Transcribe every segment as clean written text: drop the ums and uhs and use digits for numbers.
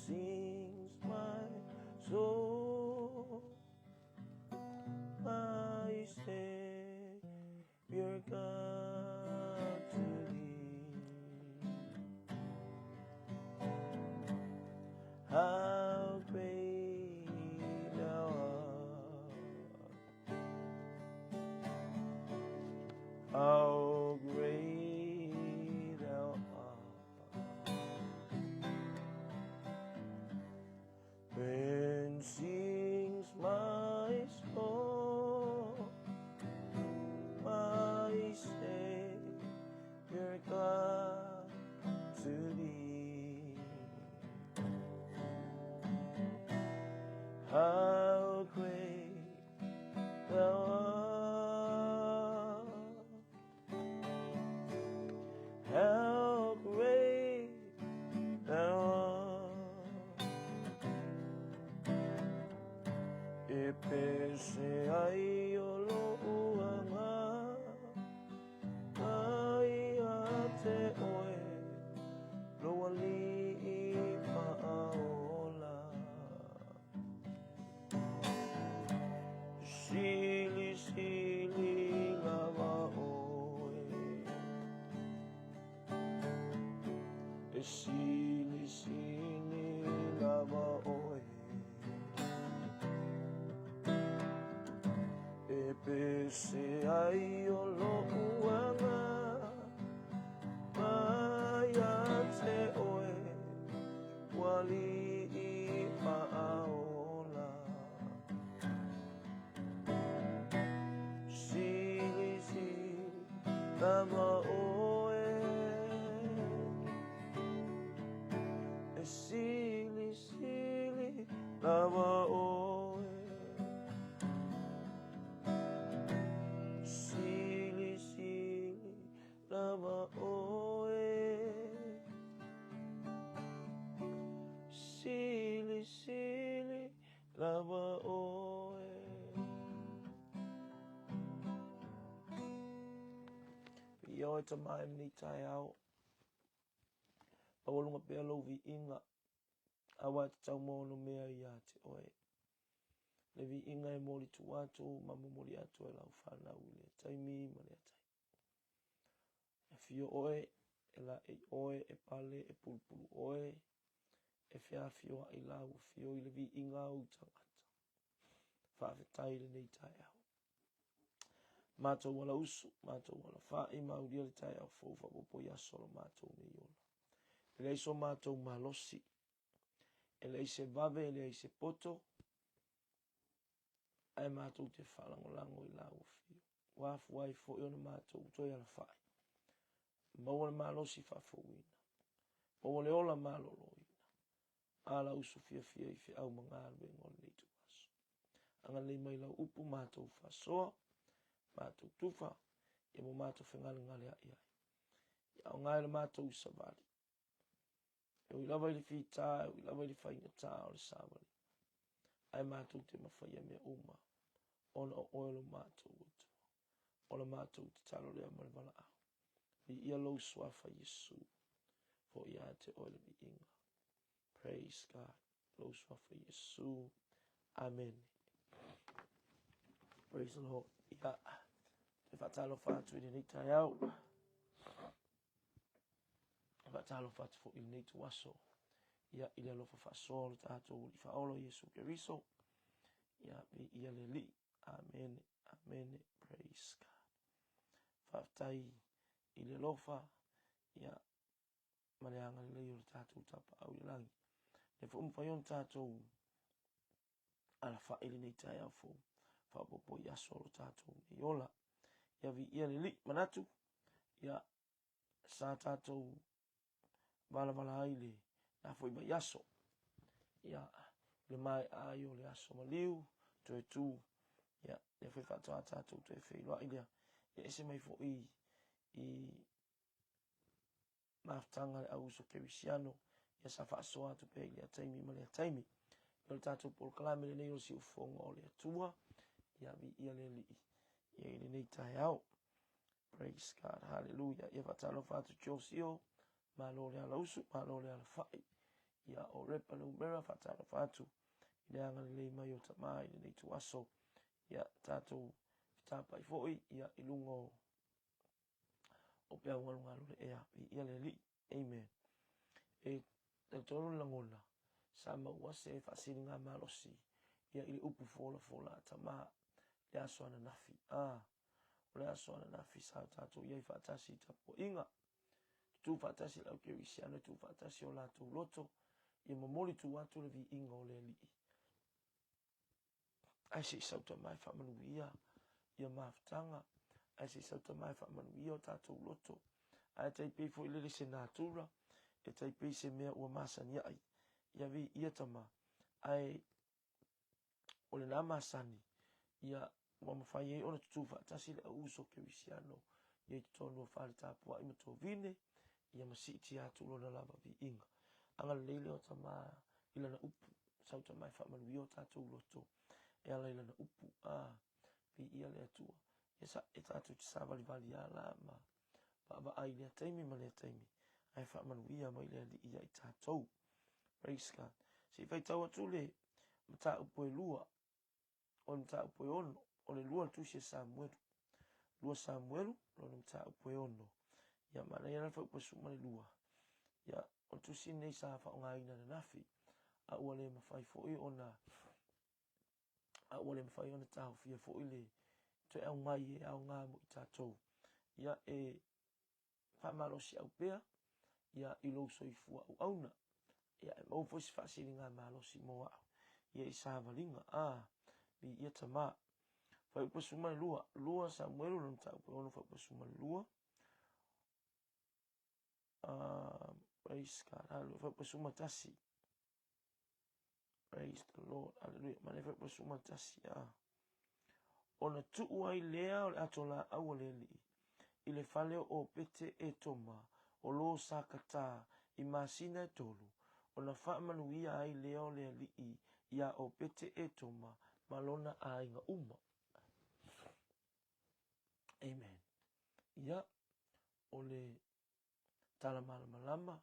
sings my soul, my Savior God to thee. How great thou art. How great thou art. Then sings my soul, my Savior God, to thee. How great thou art. How great thou art. E pese ai o lo'u agaga ia te oe, lou Alii Faaola. Silisili lava oe. E silisili lava oe. E pese ai o lo'u agaga ia te oe, lou Alii Faaola. Silisili lava oe. E silisili lava oe. Silisili lava oe. Silisili lava oe. Viia oe Tama i lenei taeao. Maualuga pea lou viiga, aua e tatau ma ono mea ia te oe. Le viiga e moli tuu atu ma momoli atu e lau fanau i lea taimi ma lea taimi. E afio oe, e laei oe, e pale, e pulupulu oe, e feafioai lau afio i le viiga o ou tagata. Faafetai i lenei taeao. Matou ala usu, matou ala fa'i, ma aulia le taeao fou faaopoopo i aso o lo matou nei ola. E leai so matou malosi, e leai se vave, e leai se poto, ae matou te faalagolago i lau afio. Ua afua ai foi ona matou toe alafai. Maua le malosi faafouina. Maua le ola maloloina. A lau usu fiafia i feau ma galuega o lenei ituaso. Agalelei mai lau upu matou faasoa, matou tufa, ia mo matou fegalegaleai ai. Ia aoga e le matou savali. E ui lava i le fita, e ui lava i le faigata o le savali. Ae matou te mafaia mea uma, ona o oe lo matou Atua. O la matou tatalo lea ma le valaau. Viia lou suafa Iesu. Foi ia te oe le viiga. Praise God. Lou suafa Iesu. Amen. Praise the Lord. Ia, te whaatalofa atu i lenei taeao. Te whaatalofa atu foi i lenei tuaso. Ia, i le alofa faasoa o le tatou Alii Faaola Iesu Keriso. Ia, viia le Alii. Amene, amene, praise God. Faafetai i le alofa, ia, ma le agalelei o le tatou Tapaau i le lagi. Lea foi ua mafai ona tatou alafai lenei taeao fou, faaopoopo i aso o lo tatou nei ola. Ia viia le Alii, manatu, ia, sa tatou valavala ai le la foi vaiaso. Ia, le maea ai o le aso maliu, toe tu, ia, lea foi faatoa tatou toe feiloai lea. Ia ese mai foi i mafutaga a le au uso kerisiano, ia sa faasoa atu pea i lea taimi ma lea taimi. Ia o le tatou polokalame lenei o le siufofoga o le Atua, ia viia le Alii ia i lenei taeao. Praise God, hallelujah. Ia faatalofa atu Josio, malo le ala usu, malo le ala fai. Ia o Repa Numera, faatalofa atu i le agalelei mai o Tama i lenei ituaso. Ia, tatou fetapai foi ia, i luga o o peau galugalu le ea. Viia le Alii. Amen. E talitonu le lagona, sa maua se faasiliga malosi ia i le upu folafola a Tama i le aso ananafi. A, o le aso ananafi sa tatou i ai faatasi i tapuaiga. Tutu faatasi le au kerisiano, tutu faatasi o latou loto, ia momoli tu atu le viiga o le Alii. Ae se i sauta mai faamanuia ia mafutaga, ae se i sauta mai faamanuia o tatou loto. Ae tai pei foi lele se natura, e tai pei se mea ua masani ai. Ia viia Tama, ae o lena masani, ia ua mafai ai ona tutū faatasi le au uso kerisiano ia i totonu o fale tapuai ma tovine, ia ma siitia atu lona lava viiga. Agalelei lea o Tama i lana upu, sauta mai faamanuia o tatou loto e ala i lana upu. A, viia le Atua. Ia sa, e tatou te savalivali lava la ma vaavaai i lea taimi ma lea taimi, ae faamanuia mai le Alii ia i tatou. Praise God. Se i faitau atu le mataupu e lua, o le mataupu e ono, o le lua o le tusi a Samuelu. Lua Samuelu, lona mataupu e ono. Ia, manaia la le fuaiupu e 12. Ia, o le tusi lenei sa faaaogaina ananafi, a ua le mafai foi ona a ua le mafai ona taofia foi le toe aumai e aoga mo i tatou. Ia, e faamalosiau pea ia i lou soifua auauna. Ia, e maua foi se faasiligamalosi mo au ia i savaliga. A, viia Tama. Fuaiupu 12, 2 Samuelu lona mataupu e 6 fuaiupu 12. Praise God, hallelujah. Fuaiupu 11. Praise the Lord, hallelujah. Manaia fuaiupu 11. Ah. Ona tuu ai lea o le ato laau a le Alii i le fale o Pete Etoma o lo Sakatā i masina e tolu, ona faamanuia ai lea o le Alii iā Opete Etoma ma lona aiga uma. Amen. Ia, o le tala malamalama,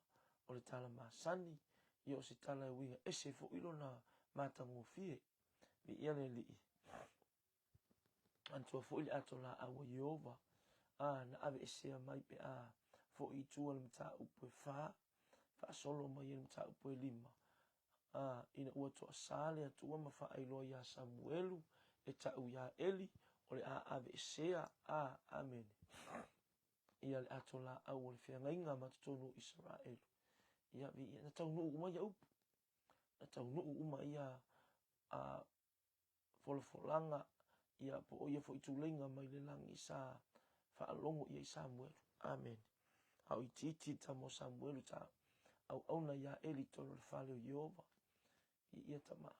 o le tala masani, ia o se tala e uiga ese foi lona matagofie. Viia le Alii. Manatua foi le ato laau a Ieova, a na aveesea mai pe a foi i tua le mataupu e fa, faasolo mai ai le mataupu e lima. A ina ua toasā le Atua ma faailoa iā Samuelu e ta'u iā Eli, o le a aveesea, a, amene. Ia le ato laau o le feagaiga ma totonu o Isaraelu. Ia, viia, na taunuu uma ia upu. Na taunuu uma ia a folafolaga, ia po o ia foi tuleiga mai le lagi sa faalogo i ai Samuelu. Amene. A o itiiti le tama o Samuelu sa auauna iā Eli i totonu o le fale o Ieova. I ia tama.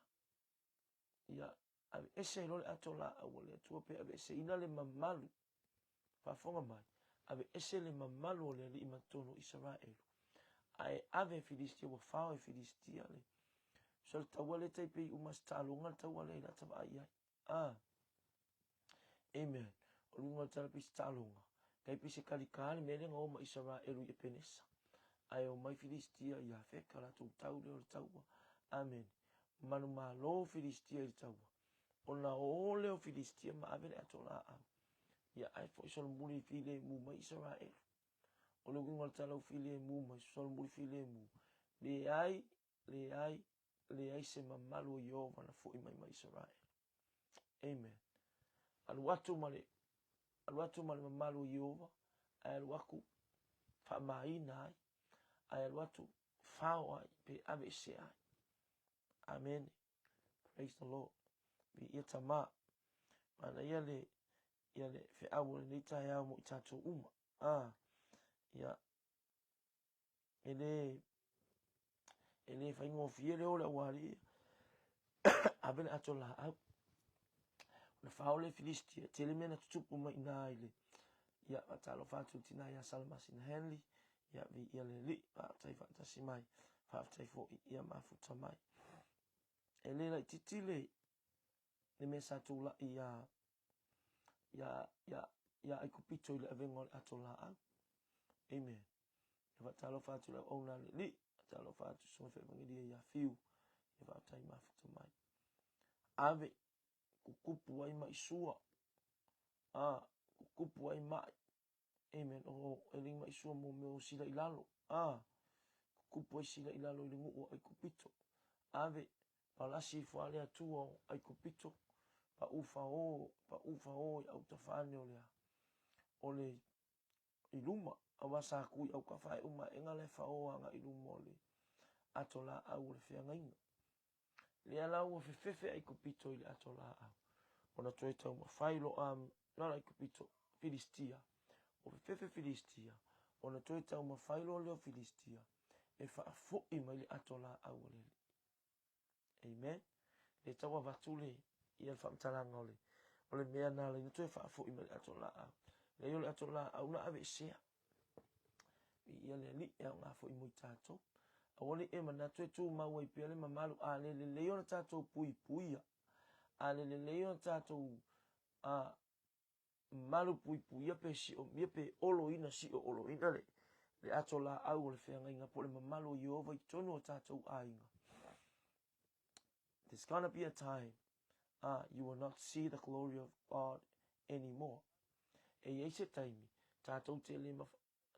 Ia aveese ai loa le ato laau a le Atua pe aveeseina le mamalu. Faafofoga mai, aveese le mamalu o le Alii ma totonu o Isaraelu. Ae ave e Filistia, ua fao e Filistia le So le taua lea tai pei uma se taaloga le taua lea i lata vaai i ai. Ah. Amen. O le uiga o le tala pei se taaloga. Tai pei se kalika le mea lea na o ma Isaraelu i Epenesa. Ae o mai Filistia i Afeka latou tau lea o le taua. Amen. Manumalo Filistia i le taua. Ona o lea o Filistia ma ave le ato laau. Ia ae foi solomuli i filemu mai Isaraelu. O le uiga o le tala u filemu mai solomuli filemu. Leai, leai, leai se mamalu o Ieova na foi mai ma Isaraelu. Amen. Alu atu ma le alu atu ma le mamalu o Ieova, ae alu aku faamaina ai, ae alu atu fao ai, pe aveesea ai. Amene. Praise the Lord. Viia Tama. Manaia le ia le feau o lenei taeao mo i tatou uma. A, ia, e le, e le faigofie le o le aualii, ave le ato laau. Ona fao le Filistia, tele mea na tutupu mai ina i le, ia, faatalofa atu i le tina ia Salamasina Hanley, ia, viia le Alii, faafetai faatasi mai, faafetai foi ia mafuta mai. E le laitiiti le, le mea sa tulai iā, iā, iā, iā Aikupito i le avega o le ato laau. Amen. Ia faatalofa atu i le auauna a le Alii. Talofa atu susuga i Faevagelia ia Fiu, ia faafetai mafuta mai. Ave, kukupu ai ma'i sua, a, kukupu ai ma'i. Amen. O, e le ma'i sua mo mea o sila i lalo. A, kukupu ai sila i lalo i le nu'u o Aikupito. Ave, palasi ifo a le Atua o Aikupito, pa'u fao, pa'u fao i autafane o le a, o le i luma, aua sa ku i aukafa e uma aʻega la e fao agai i luma o le ato laau o le feagaiga. Lea la ua fefefe Aikupito i le ato laau, ona toe taumafai loa na le Aikupito, Filistia, ua fefefe Filistia, ona toe taumafai loa lea o Filistia e faafoi mai le ato laau a le Alii. Amen. Le tau avatu le ia le faamatalaga o le o le mea na ala ai ona toe faafoi mai le ato laau. Leai o le ato laau na aveesea. Viia le Alii e aoga foi mo i tatou. Aua ne i e manatu e tumau ai pea le mamalu a le lelei ona tatou puipuia. A le lelei ona tatou a, malu puipuia pe siomia pe oloina sio oloina le, le ato laau o le feagaiga po o le mamalu o Ieova i totonu o tatou aiga. There's gonna be a time you will not see the glory of God anymore. E i ai se taimi, tatou te le,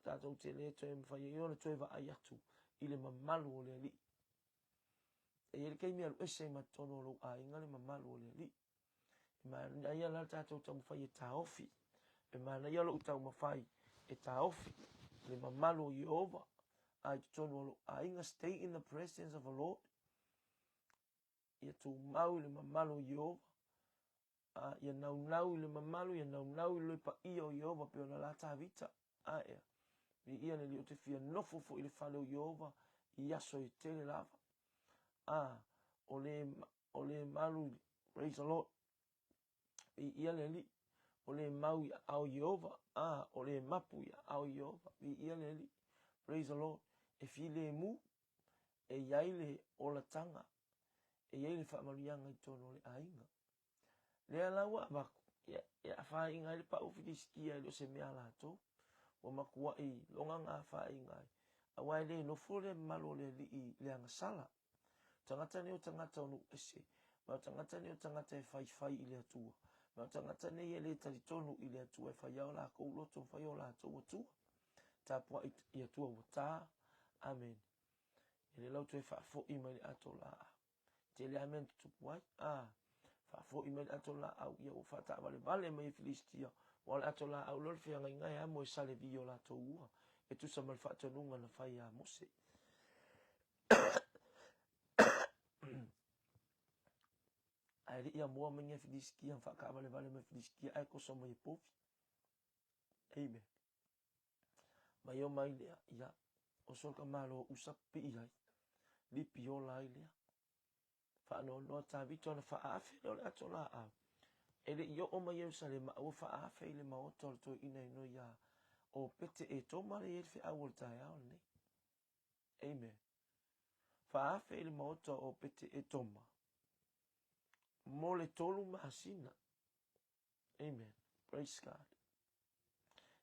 tatou te le toe mawhai ai ona toe vaai atu i le mamalu o le Alii. E i ai le taimi e alu ese ai ma totonu o lou aiga le mamalu o le Alii. E manaia la le tatou taumafai e taofi. E manaia lou taumafai e taofi le mamalu o Ieova a i totonu o lou aiga. Stay in the presence of the Lord. Ia tumau i le mamalu o Ieova. A ia naunau i le mamalu, ia naunau i le paia o Ieova pei ona la Tavita. A ea. Viia le Alii ou te fia nofo foi i le fale o Ieova i aso e tele lava. A o le o le malu praise the Lord. Viia le Alii. O le mau i aao Ieova. A o le mapu i aao Ieova. Viia le Alii. Praise the Lord. E filemu e i ai le olataga, e i ai le faamanuiaga i totonu o le aiga. Lea la ua avatu, ia, e afaina ai le pau Filisitia e le o se mea a latou. Ua matuai loga na afaina ai. Aua e le nofo le mamalu o le alii i le agasala. Tagata nei o tagata o nuu ese, ma o tagata nei o tagata e faifai i le Atua. Ma o tagata nei e le talitonu i le Atua e fai a o lakou loto ma fai a o latou Atua. Tapuai i Atua ua ta. Amene. E le lau toe faafoi mai le ato laau. Tele lava mea na tutupu ai. A, faafoi mai le ato laau, ia ua faataavalevale mai e Filistia, aua o le ato laau lea o le feagaiga e amo e salevi i o latou ua, e tusa ma le faatonuga na fai ia Mose. Ae le i amoa mai e Filistia, ma faataavalevale mai e Filistia, ae toso mai e povi. Amen. Mai o mai lea, ia, oso le tamaloa usa pipii ai, lipi ola ai lea. Faanoanoa Tavita ona faaafe lea o le ato laau. E le i oo mai Ierusalema, a ua faaafe i le maota o le toeaina e noi iā Opete-Etoma lea e i ai le feau o le taeao lenei. Amen. Faaafe i le maota o Opete-Etoma mo le tolu masina. Amen. Praise God.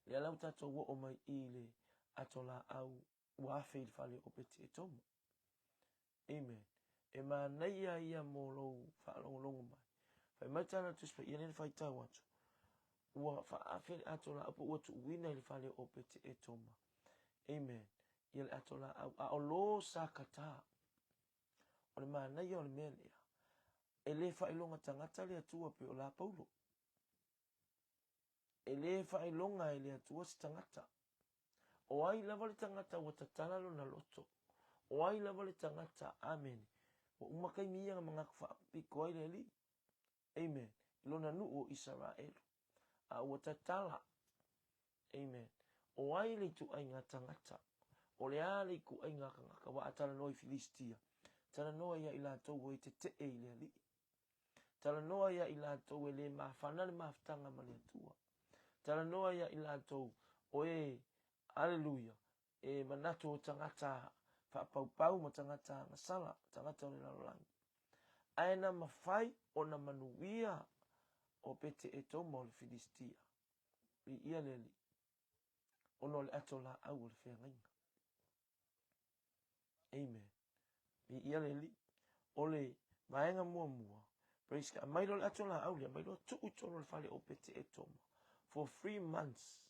Lea la ua tatou oo mai i le ato laau ua afe i le fale o Opete-Etoma. Amen. E manaia ia mo lou faalogologo mai. Fai mai tana Tusi Paia lea na faitau atu. Ua faaafe le ato laau po ua tuuina i le fale o Opete-Etoma. Amen. Ia le ato laau. A o lo sakata. O le manaia o le mea lea. E le faailoga tagata le Atua pei o la Paulo. E le faailoga e le Atua se tagata. O ai lava le tagata ua tatala lona loto? O ai lava le tagata, amene, ua uma taimi ia na manatu faapito ai le Alii, amen, i lona nuu o Isaraelu, a ua tatala, amen. O ai le ituaiga tagata? O le a le ituaiga tagata? Aua a talanoa i Filistia, talanoa ia i latou e tetee i le Alii. Talanoa ia i latou e le mafana le mafutaga ma le Atua. Talanoa ia i latou o e, aleluia, e manatu o tagata faapaupau ma tagata agasala, tagata o le lalolagi. Ae na mafai ona manuia o Pete-Etoma o le Filistia. Viia le Alii, ona o le ato laau o le feagaiga. Amen. Viia le Alii. O le vaega muamua, praise God, aumai loa le ato laau lea, aumai loa tuu i totonu o le fale o Pete-Etoma for 3 months.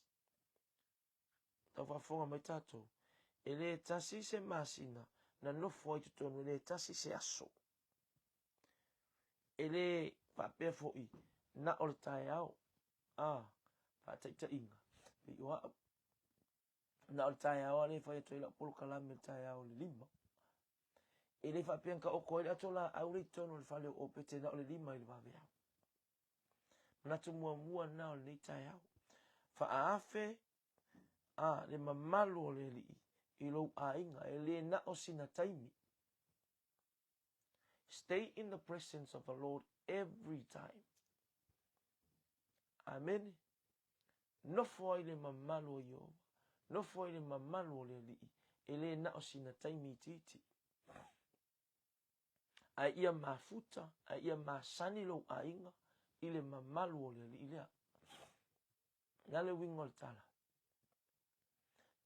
Tau faafofoga mai tatou, e le tasi se masina na nofo ai totonu, e le tasi se aso. E le faapea foi na o le taeao, a faataitaiga, pei o au, na o le taeao lava lea e fai atu ai lau polokalame i le taeao i le 5. E le faapea na taoto ai le ato laau lea i totonu o le fale o Opete na o le 5 i le vaveao. Manatu muamua lena o lenei taeao. Faaafe a le mamalu o le Alii i lou aiga, e le na o sina taimi. Stay in the presence of the Lord every time. Amene. Nofo ai le mamalu o Ieova, nofo ai le mamalu o le Alii, e le na o sina taimi itiiti. Ae ia mafuta, ae ia masani lou aiga i le mamalu o le Alii lea. Na le uiga o le tala.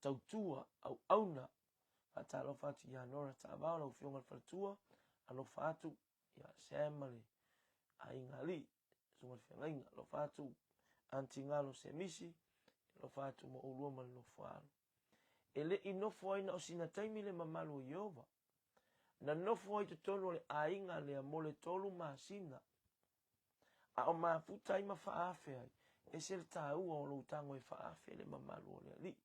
Tautua, auauna, faatalofa atu ia Nora Taavao, lau Afioga i le Faletua, alofa atu ia Sam ma le aiga alii, susuga i le feagaiga, alofa atu Aunty Galo Semisi, alofa atu ma oulua ma le nofo alo. E le i nofo ai na o sina taimi le mamalu o Ieova. Na nofo ai totonu o le aiga lea mo le 3 masina. A o mafuta ai ma faaafe ai, ese le taua o lou tago e faaafe le mamalu o le Alii.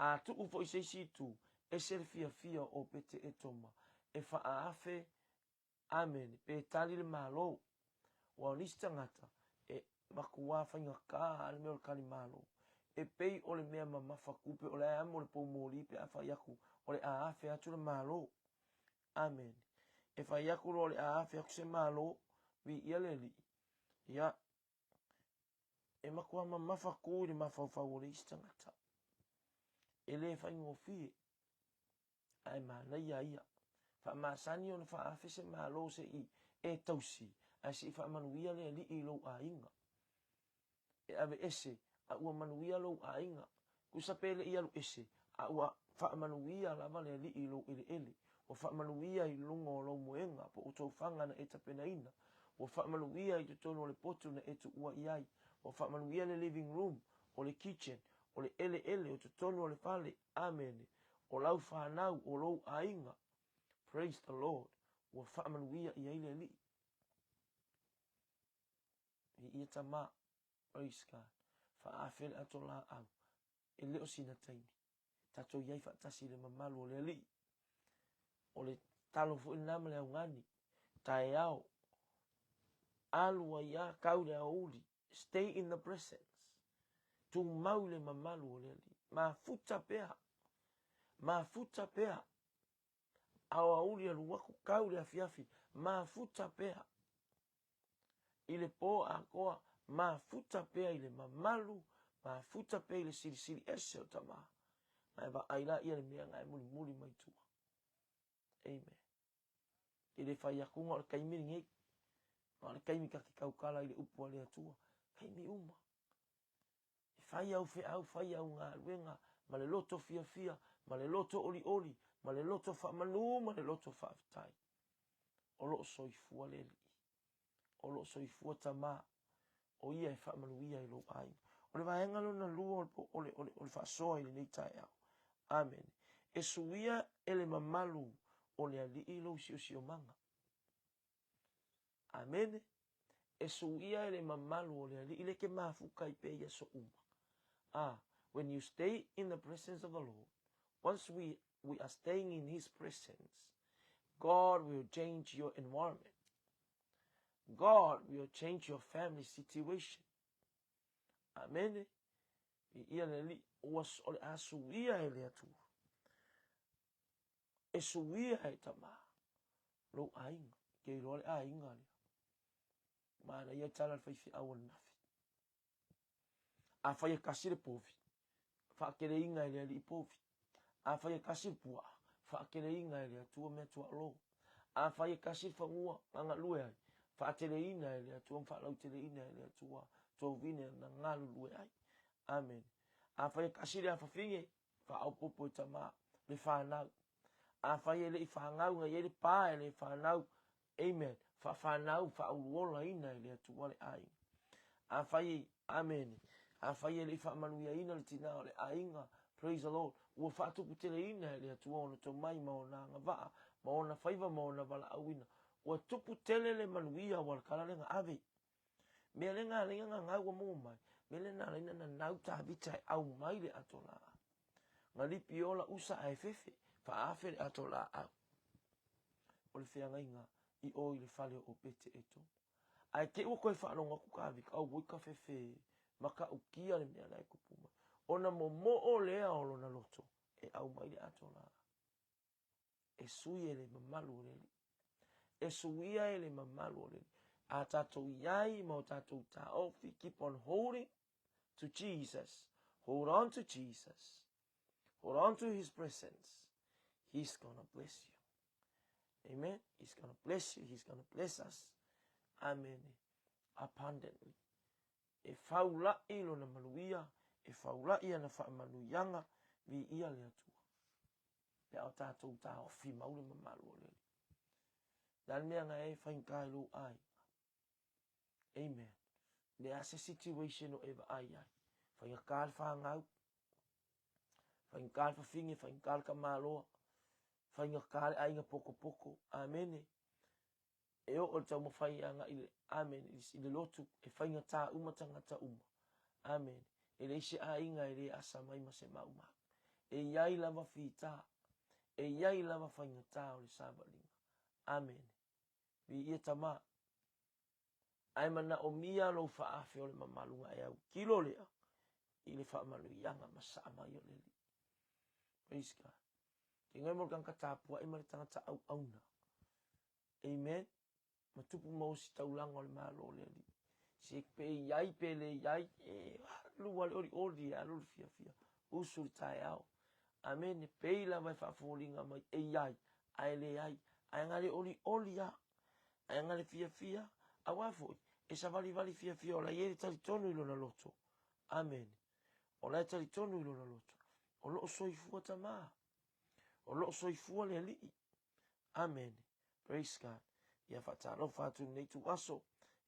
A tuu foi se isi itu, ese le fiafia o Pete Etoma e faaafe, amene, pe tali le Malo. Ua o nisi tagata e makuā faigata a le mea o le tali malo. E pei o le mea mamafa tupe o le amo le poumoli pe a fai atu o le a afe atu le Malo. Amene. E fai atu loa o le a afe atu se Malo, viia le Alii. Ia, e matua mamafa tu i le mafaufau o le isi tagata. E le faigofie, ae manaia ia. Faamasani ona faaafe se Malo se i e tausi, ae se i faamanuia le Alii i lou aiga. E ave ese, a ua manuia lou aiga. Tusa pe le i alu ese, a ua faamanuia lava le Alii i lou eleele. Ua faamanuia i luga o lou moega po o tofaga na e tapenaina. Ua faamanuia i totonu o le potu na e tuua i ai. Ua faamanuia le living room, o le kitchen, o le eleele o totonu o le fale. Amene. O lau whanau, o lou aiga. Praise the Lord. Ua faamanuia i ai le Alii. Viia Tama. Praise God. Faaafe le ato laau. E le o sina taimi. Tatou i ai faatasi le mamalu o le Alii. O le talo foi lena ma le augani. Taeao. Alu ai a kau le aoauli. Stay in the presence. Tumau i le mamalu o le Alii. Mafuta pea. Mafuta pea. Aoauli alu atu kau le afiafi. Mafuta pea. I le pō atoa, mafuta pea i le mamalu, mafuta pea i le silisili ese o Tama. Na e vaai la ia le mea na e mulimuli mai tua. Amen. E le fai atu na o le taimi lenei. Na o le taimi ta te tautala i le upu a le Atua. Taimi uma. E fai au feau, fai au galuega, ma le loto fiafia, ma le loto olioli, ma le loto faamanu, ma le loto faafetai. O loo soifua le Alii. O loo soifua Tama. O ia e faamanuia i lou aiga. O le vaega lona lua o le faasoa i lenei taeao. Amene. E suia e le mamalu o le Alii lou siosiomaga. Amene. E suia e le mamalu o le Alii le ke mafuta i pe ia so uma. Ah, when you stay in the presence of the Lord, once we are staying in His presence, God will change your environment. God will change your family situation. Amene. Viia le Alii, ua o le a suia e le Atua. E suia e Tama lou aiga. Ke iloa le aiga lea. Manaia tala le faifeau o le nafi. A fai e kasi le povi, faateleina e le Alii povi. A fai e kasi le puaa, faateleina e le Atua mea tuaolo. A fai e kasi le fanua na galue ai, faateleina e le Atua ma faalauteleina e le Atua tovine na galulue ai. Amen. A fai e kasi le afafine, faaopoopo e Tama le fanau. Afai e le i fanau na i ai le pa e le fanau, amen, faafanau, faauluolaina e le Atua le aiga. Afai, amene, afai e le i faamanuiaina le tina o le aiga, praise the Lord, ua faatuputeleina e le Atua ona tomai ma ona agavaa, ma ona faiva ma ona valaauina. Ua tupu tele le manuia ua kala le na ave. Mea le na alaina na nau ua maua mai, mea le na alaina na nau Tavita e au mai le ato laau. Na lipi ola usa ae fefe, faaafe le ato laau. O le feagaiga i o i le fale o Opete Etomo. Ae te i ua toe faalogo atu Tavita, auoi ka fefe matautia le mea la e tupu mai. Ona momoo lea o lona loto e au mai le ato laau. E sui e le mamalu o le Alii. E suia e le mamalu o le Alii. A tatou iai ma o tatou taofi, keep on holding to Jesus. Hold on to Jesus. Hold on to His presence. He's gonna bless you. Amen. He's gonna bless you. He's gonna bless us. Amen. Abundantly. E faula'i lona manuia, e faula'i ana faamanuiaga, viia le Atua. Pe a o tatou taofi mau le mamalu o le Alii. Le a le mea na e faigata i lou aiga? Amen. Le a se situation o e vaai ai? Faigata le fanau, faigata le fafine, faigata le tamaloa, faigata le aiga potopoto. Amene. E oo le taumafai e agai i le, amene, i le lotu, e faigata uma tagata uma. Amene. E leai se aiga e le asa mai ma se maumau. E i ai lava fita, e i ai lava faigata o le savaliga. Amene. Viia Tama. Ae manaomia lou faaafe o le mamalu na e autilo lea i le faamanuiaga ma saa mai o le Alii. Praise God. Ke ngai mo le tagata tapuai ma le tagata auauna. Amen. Ma tupu ma ositaulaga o le Malo o le Alii. Se pe i ai pe le i ai, e alu lava le olioli, e alu le fiafia, usu le taeao. Amene. Pei lava e faafoliga mai e i ai, ae leai. Ae na le olioli lava, ae na le fiafia, aua foi, e savalivali fiafia o la e i ai le talitonu i lona loto. Amene. O la e talitonu i lona loto. O lo o soifua Tama. O lo o soifua le Alii. Amene. Praise God. Ia faatalofa atu i lenei ituaso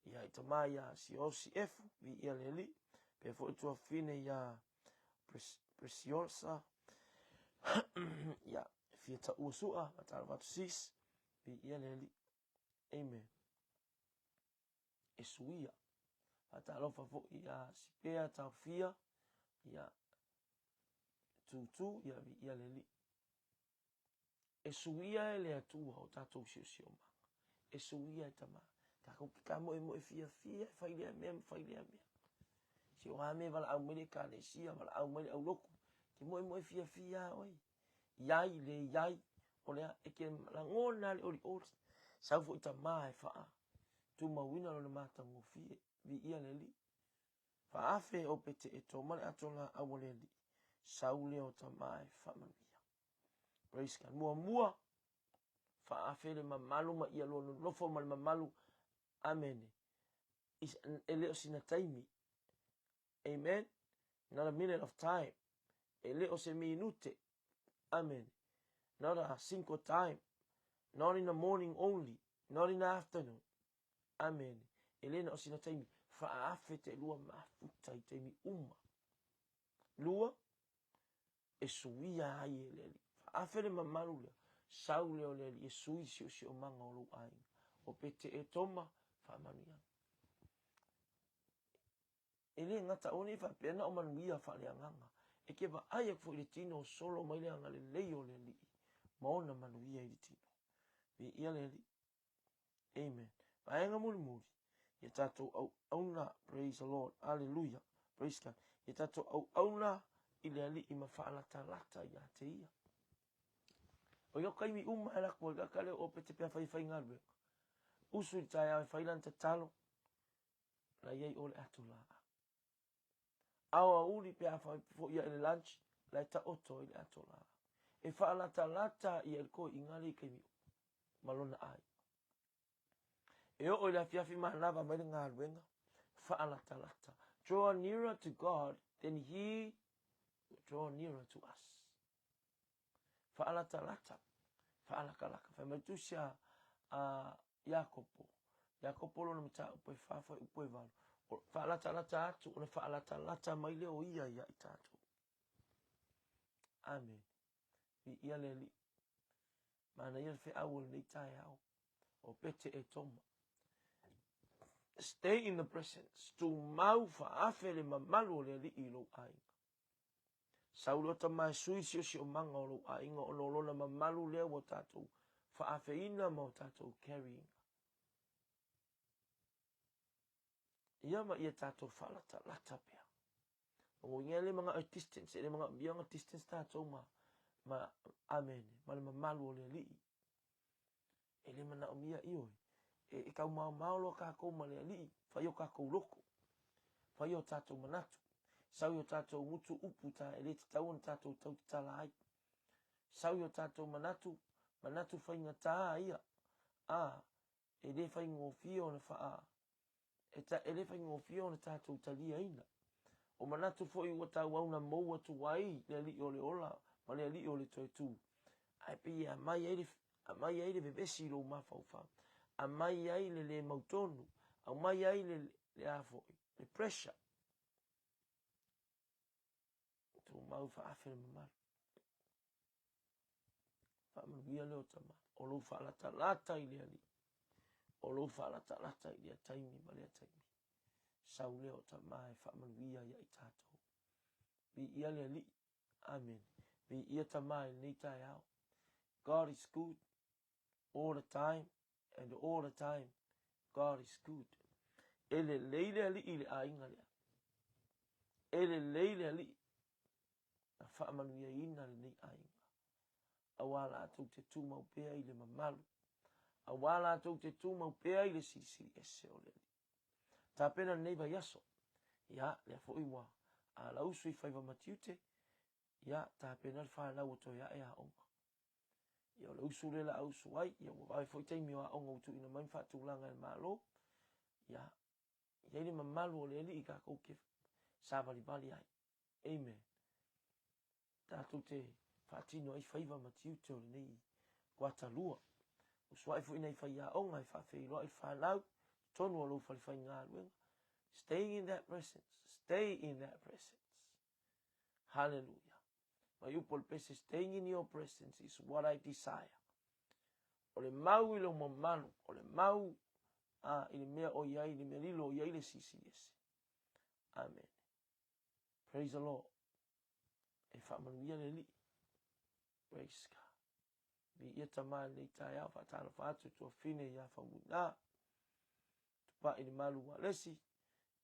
ia i tama ia Siosi Efu, viia le Alii, pea foi tuafafine ia Preciosa, ia fia taua sua, faatalofa atu sis, viia le Alii. Amen. E suia. Faatalofa foi ia Sipea Taofia, ia Tūtū, ia viia le Alii. E suia e le Atua o tatou siosiomaga. E suia e Tama. Tatou te tamoemoe fiafia e fai lea mea ma fai lea mea. Si o a mea valaau mai le Ekalesia, valaau mai le aulotu, te moemoe fiafia a oe. Iai, le iai, o lea e te lagona le olioli. Sau foi Tama e faa tumauina lona matagofie. Viia le Alii. Faaafe o pete e tō ma le ato laau a le Alii. Sau lea o Tama e faamanuia. Praise God. Muamua, faaafe le mamalu ma ia lua nonofo ma le mamalu. Amene. E le o sina taimi. Amen. Not a minute of time. E le o se minute. Amen. Not a single time. Not in the morning only. Not in the afternoon. Amene. E le na o sina taimi. Faaafe te lua mafuta i taimi uma. Lua, e suia ai e le Alii. Faaafe le mamalu lea, sau lea o le Alii e sui le siosiomaga o lou aiga. O Pete Etoma, faamanuiaga. E le gata aua ne i faapea na o manuia faaleagaga. E te vaai atu foi i le tino o solo mai le agalelei o le Alii ma ona manuia i le tino. Viia le Alii. Amen. Vaega mulimuli, ia tatou auauna, praise the Lord, hallelujah, praise God. Ia tatou auauna i le Alii ma faalatalata ia te ia. O ia kaimi uma e lako ai ka leo o pete pea fai fai galuega. Usu i le taeao e fai lana tatalo, la iai o le ato laau. Aoauli pe a foi ia i le lunch, la e taoto ai le ato laau. E faalatalata ia i le toeaiga lea i taimi uma ma lona aiga. E oo i le afiafi manava mai le galuega, faalatalata. Draw nearer to God, then he will draw nearer to us. Faalatalata. Faalakalaka. Fai mai le tusi a, a Iakopo, Iakopo lona mataupu e fa fuaiupu e valu, faalatalata atu ona faalatalata mai lea o ia ia i tatou. Amene. Viia le Alii. Manaia le feau o lenei taeao. O Pete e Toma. Stay in the presence. Tumau faaafe le mamalu o le Alii i lou aiga. Sau loa tama e sui siosiomaga o lou aiga ona o lona mamalu lea ua tatou faafeina ma o tatou carry ina. Ia ma ia tatou faalatalata pea. O uiga e le manao e distance, e le manaomia ona distance tatou ma, ma amene, ma le mamalu o le Alii. E le manaomia, ioe. E, e taumaomao loa tatou ma le Alii, fai o tatou loto, fai o tatou manatu, sau i o tatou gutu upu ta e le tatau ona tatou tau tatala ai. Sau i o tatou manatu, manatu faigata ia, a, e le faigofie ona faa, e, ta, e le faigofie ona tatou taliaina. O manatu foi ua tauau na mou atu ai le Alii o le ola ma le Alii o le toe tu. Ae pei e aumai ai le, aumai ai le vevesi i lou mafaufau, aumai ai le le mautonu, aumai ai le, le a foi, le pressure. Tumau faaafe le mamalu. Faamanuia lea o tama, o lou faalatalata i le Alii, o lou faalatalata i lea taimi ma lea taimi. Sau lea o tama e faamanuia ia i tatou. Viia le Alii. Amene. Viia tama i lenei taeao. God is good all the time and all the time God is good. E lelei le Alii i le aiga lea. E lelei le Alii. Na faamanuiaina lenei aiga. Aua latou te tumau pea i le mamalu. Aua latou te tumau pea i le silisili ese o le Alii. Tapena lenei vaiaso. Ia, lea foi ua alausu i faiva ma tiute. Ia, tapena le fanau ua toe ae aoga. Ia, o le usu lea la a usu ai. Ia, ua vave foi taimi o aoga ua tuuina mai ma faatulaga e le Malo. Ia, i ai le mamalu o le Alii tatou te savalivali ai. Amen. Tatou te faatino ai faiva ma tiute o lenei kuatalua. Usuai foi nai faiaoga e faafeiloai le fanau, totonu o lou fale faigaluega. Stay in that presence. Stay in that presence. Hallelujah. Mai upu o le pese, staying in your presence is what I desire. O le mau i lou mamalu, o le mau a, i le mea o i ai, i le mea lilo o i ai le Silisili Ese. Amen. Praise the Lord. E faamanuia le Alii. Praise God. Viia Tama i lenei taeao, faatalofa atu tuafine ia Faumuina. Tupai le malu ua lesi,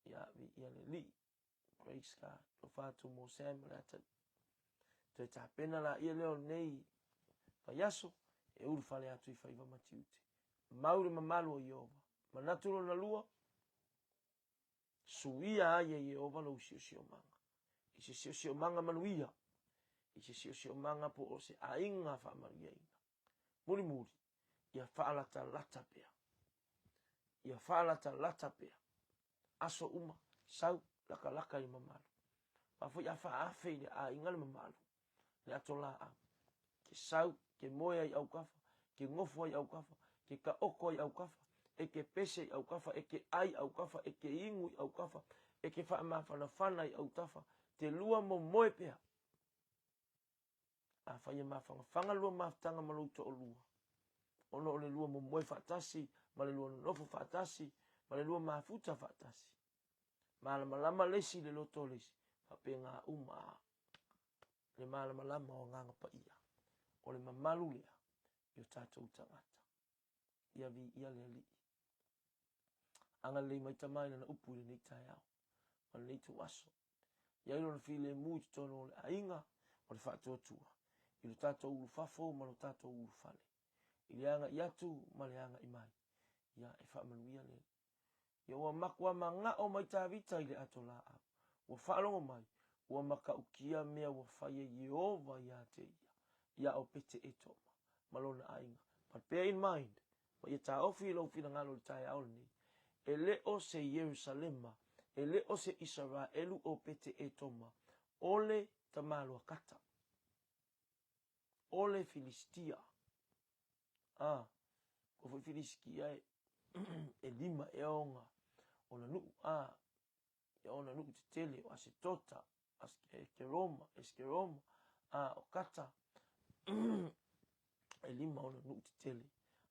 ia viia le Alii. Praise God. Alofa atu mo Sam ma le atalii. Toe tapena la ia lea o lenei vaiaso, e ulufale atu i faiva ma tiute. Mau le mamalu o Ieova. Manatu lona lua, Suia ai e Ieova lou siosiomaga i se siosiomaga manuia, i se siosiomaga po o se aiga faamanuiaina. Mulimuli, ia faalatalata pea. Ia faalatalata pea. Aso uma, sau, lakalaka i le mamalu. Aua foi a faaafe i le aiga le mamalu, le ato laau. Ke sau, ke moe ai autafa, ke nofo ai autafa, ke taoto ai autafa, e ke pese i autafa, e ke ai autafa, e ke inu i autafa, e ke faamafanafana i autafa, te lua momoe pea. Afai e mafanafana lua mafutaga ma lou toalua, ona o le lua momoe faatasi, ma le lua nonofo faatasi, ma le lua mafuta faatasi. Malamalama le isi i le loto o le isi, faapena uma le malamalama o Agaga Paia. O le mamalu lea i o tatou tagata. Ia viia le Alii. Agalelei mai Tama i lana upu i lenei taeao ma lenei ituaso. I ai lona filemu i totonu o le aiga o le faatuatua, i lo tatou ulufafo ma lo tatou ulufale, i le agai atu ma le agai mai. Ia e faamanuia le Alii. Ia ua matua manao mai Tavita i le ato laau. Ua faalogo mai, ua matautia mea ua fai e Ieova ia te ia, iā Opete-Etoma ma lona aiga. But bear in mind, ma ia taofi i lou finagalo i le taeao lenei, e le o se Ierusalema, e le o se Isaraelu o Opete-Etoma, o le tamaloa kata, o le Filistia. A, ua foi Filisitia e, e lima ea ona, ona nuu, a, ia ona nuu tetele, o Asetota, Askeroma, Eskeroma, a, o Kata, e lima ona nuu tetele.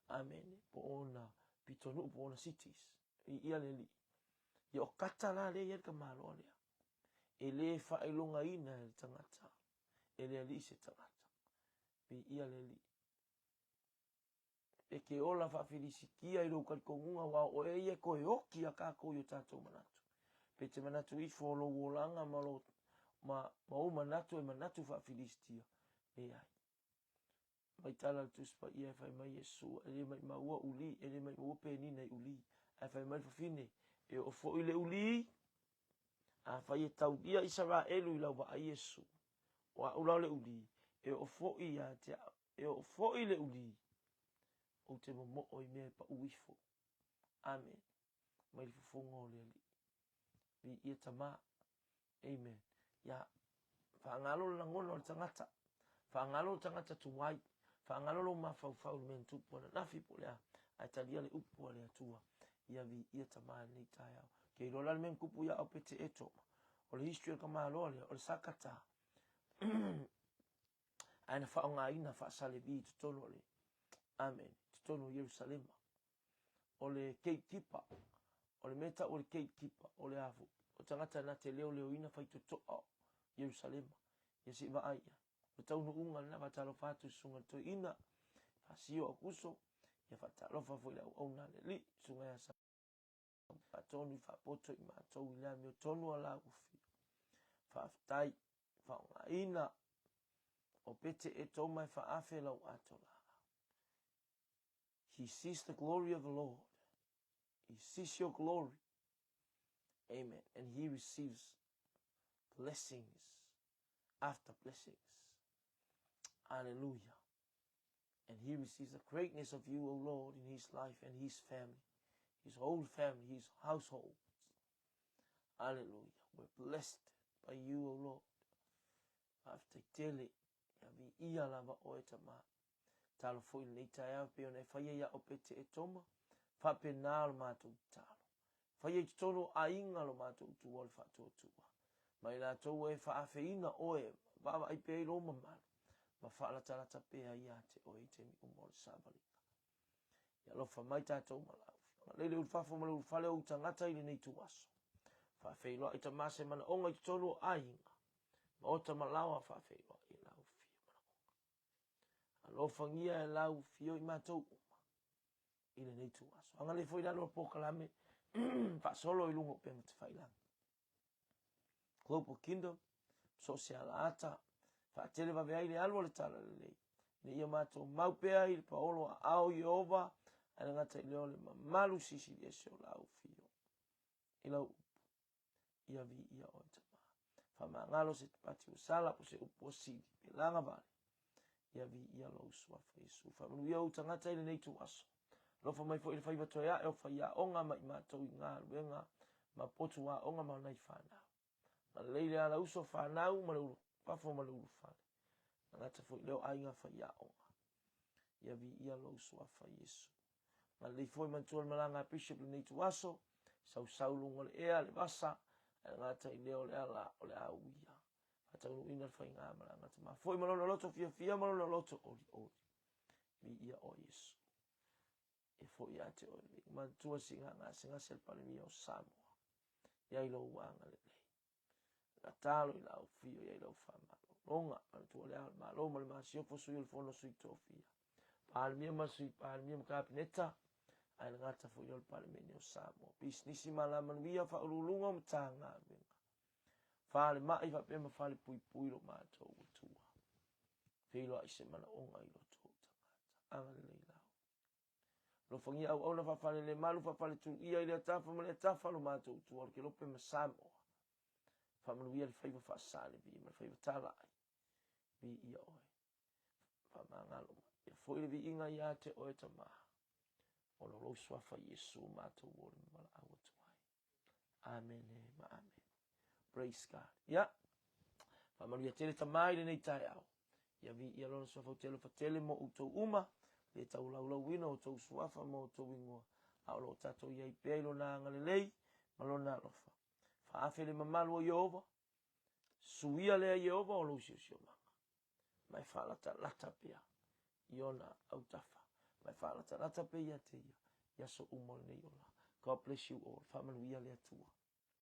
Amene. Po o ona pitonuu, po o ona cities. I ia le alii. Ia o Kata la lea i ai le tamaloa lea. E le faailogaina e le tagata, e le alii se tagata. Viia le Alii. E te ola faa-Filisitia i lou talitonuga aua o oe ia e toe oti iā tatou i o tatou manatu. Pe te manatu ifo o lou olaga ma, lo, ma, ma ou manatu e manatu faa-Filisitia, leai. Mai tala le Tusi Paia e fai mai Iesu, e le maʻimaua uli, e le maʻimaua penina i uli. Ae fai mai le fafine, e oo foi le uli, afai e taulia Isaraelu i lau vaai Iesu, O a'u la o le uli, e oo foi ia te a'u, e oo foi le uli, ou te momo'o i mea e pa'u ifo. Amene. Mai le fofoga o le Alii. Viia Tama. Amen. Ia, faagalo le lagona o le tagata. Faagalo le tagata tuai. Faagalo lou mafaufau i le mea na tupu ananafi po o le a, ae talia le upu a le Atua. Ia viia Tama i lenei taeao. Ke iloa la le mea na tupu ia Opete Etoma. O le history o le tamaloa lea, o le sakata ae na faaaogaina faa-Salevi i totonu o le Amen, i totonu o Ierusalema. O le gatekeeper, o le mea tau o le gatekeeper, o le afu, o tagata na te leoleoina faitotoa o Ierusalema. Ia se i vaai ia. O le taunuuga lena, faatalofa atu i susuga i le toeaina, Fasio Aukuso, ia faatalofa foi i le auauna a le Alii, susuga ia Faatonu i faapoto i matou i le amiotonu a lau afio. Faafetai, faaaogaina o Pete e toma e faaafe lau ato laau. He sees the glory of the Lord. He sees your glory. Amen. And he receives blessings after blessings. Hallelujah. And he receives the greatness of you, O Lord, in his life and his family, his whole family, his household. Hallelujah. We're blessed by you, O Lord. Faafetai tele, ia viia lava oe Tama. Talo foi lenei taeao pei ona e faia ia Opete e Toma, faapena lo matou talo. Faia i totonu o aiga lo matou utua o le faatuatua. Ma i latou ua e faafeina oe, vaavaai pea i lou mamalu, ma faalatalata pea ia te oe i taimi uma o le savaliga. Ia alofa mai tatou ma lau Afioga. Lei le ulufafo ma le ulufale o ou tagata i lenei ituaso. Faafeiloai Tama se manaoga i totonu o aiga, maota ma laoa faafeiloai e lau Afio manaoga. Alofagia e lau Afio i matou uma i lenei ituaso. Agalelei foi i lalo o le polokalame faasolo i luga o upega tafailagi. Global Kingdom, so o se alaata, faatele vave ai le alu o le talalelei. Ina ia matou mau pea i le paolo aao Ieova, ae le gata i lea o le mamalu silisili ese o lau fio. I lau upu, ia viia oe Tama. Faamagalo se pati ua sala po se upu ua sili, pe laga vale. Ia viia lou suafa Iesu. Faamanuia ou tagata i lenei ituaso. Alofa mai foi i le faiva toe ae o faiaoga ma i matou i galuega ma potu aoga ma nai fanau. Agalelei le ala uso fanau ma le ulu fafo ma le ulu fale. Gata foi lea o aiga faiaoga. Ia viia lou suafa Iesu. Agalelei foi manatua le malaga a Bishop lenei ituaso. Sausau luga o le ea, le vasa, ae gata i lea o le ala o le a uia. Faataunuuina le faiga malaga Tama foi ma lona loto fiafia ma lona loto olioli. Viia oe Iesu. E foi ia te oe le manatua siiga gasegase a le Palemia o Samoa. Ia i lou agalelei. Tatalo i lau fio ia i lau faamalologa. Manatua le Ao o le Malo ma le Masiofo, Sui o le Fono Sui Tofia. Palemia ma Sui Palemia ma Kapeneta, ae le gata foi o le Palemene o Samoa. Pisinisi ma alamanuia, Faauluuluga o Matagaluega. Falemai faapea ma fale puipui lo matou Atua. Feiloai se manaoga i loto o ou tagata. Agalelei lau. Alofagia auauna faafalelemalu faafaletuia i lea tafa ma lea tafa lo matou Atua o le Kelope ma Samoa. Faamanuia le faiva faasalevi ma le faiva talai. Viia oe. Faamagalo mai. Ia foi le viiga ia te oe Tama. Ona o lou suafa Iesu matou o le valaau atu ai. Amene ma amene. Praise God. Ia, faamanuia tele Tama i lenei taeao. Ia viia lona suafa ou te alofa tele mo outou uma. le taulaulauina o outou suafa ma outou igoa, a o lo o tatou i ai pea i Lona agalelei ma Lona alofa. Faaafe le mamalu o Ieova, suia lea Ieova o lou siosiomaga, ma e faalatalata pea i ona autafa, ma e faalatalata pea ia te ia i aso uma o lenei ola. God bless you all. Faamanuia le Atua.